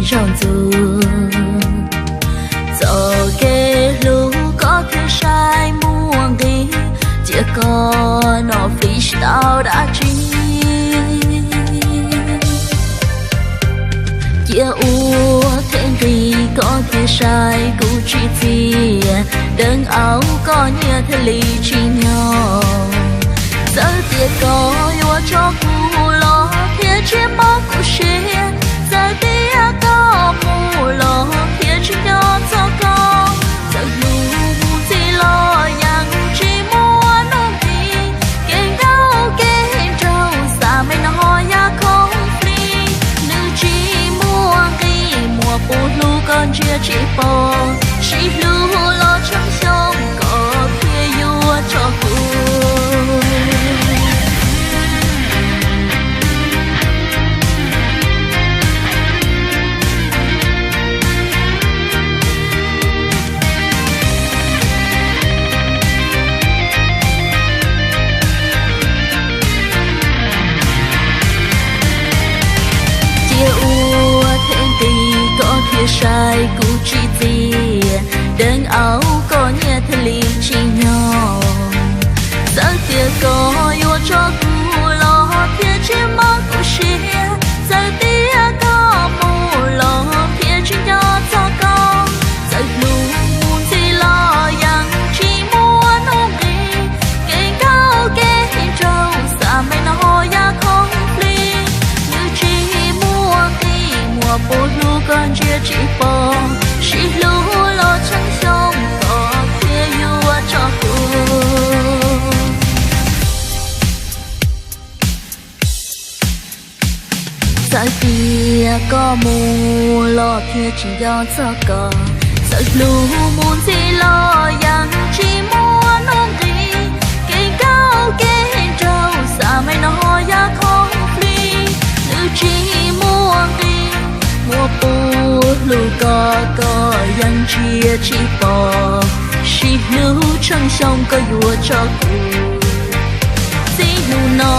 tsaug ntxuv. Txoj kev hlub koj thiaj saib muaj nqis, cia koj noj fij tsis tau dab tsi. Cia ua them nqi koj thiaj saib kuv tsis txias, deev aub koj nyias thiaj li tsim nyog. Txawm tias koj yuav tso kuv los thiab tsis mob kuv siab, txawm tias koj mus los thiab tsis nco txog koj, txawm hlub mus ntxiv los yeej tsis muaj nuj nqis. Kev nkauj kev nraug xav me no ho yam khoom fij, nws tsis muaj nqis, muaj puv hlub koj ntsia tsis pom, sib hlub los tsheej xyoo koj thiaj yuav tso kuv. Cia ua them nqi koj thiaj saib kuv tsis txias, deev aub koj nyias thiaj li tsim nyog. Txawm tias koj yuav tso kuv los thiab tsis mob kuv siab, txawm tias koj mus los thiab tsis nco txog koj, txawm hlub mus ntxiv los yeej tsis muaj nuj nqis. Kev nkauj kev nraug xav me no ho yam khoom fij, nws tsis muaj nqis, muaj puv hlub koj ntsia tsis pom, sib hlub los tsheej xyoo koj thiaj yuav tso kuv. Txawm tias koj mus los thiab tsis nco txog koj, txawm hlub mus ntxiv los yeej tsis muaj nuj nqis. Kev nkauj kev nraug xav me no ho yam khoom fij, nws tsis muaj nqis, muaj puv hlub koj koj yeej ntsia tsis pom, sib hlub tsheej xyoo koj yuav tso kuv. Txij hnub no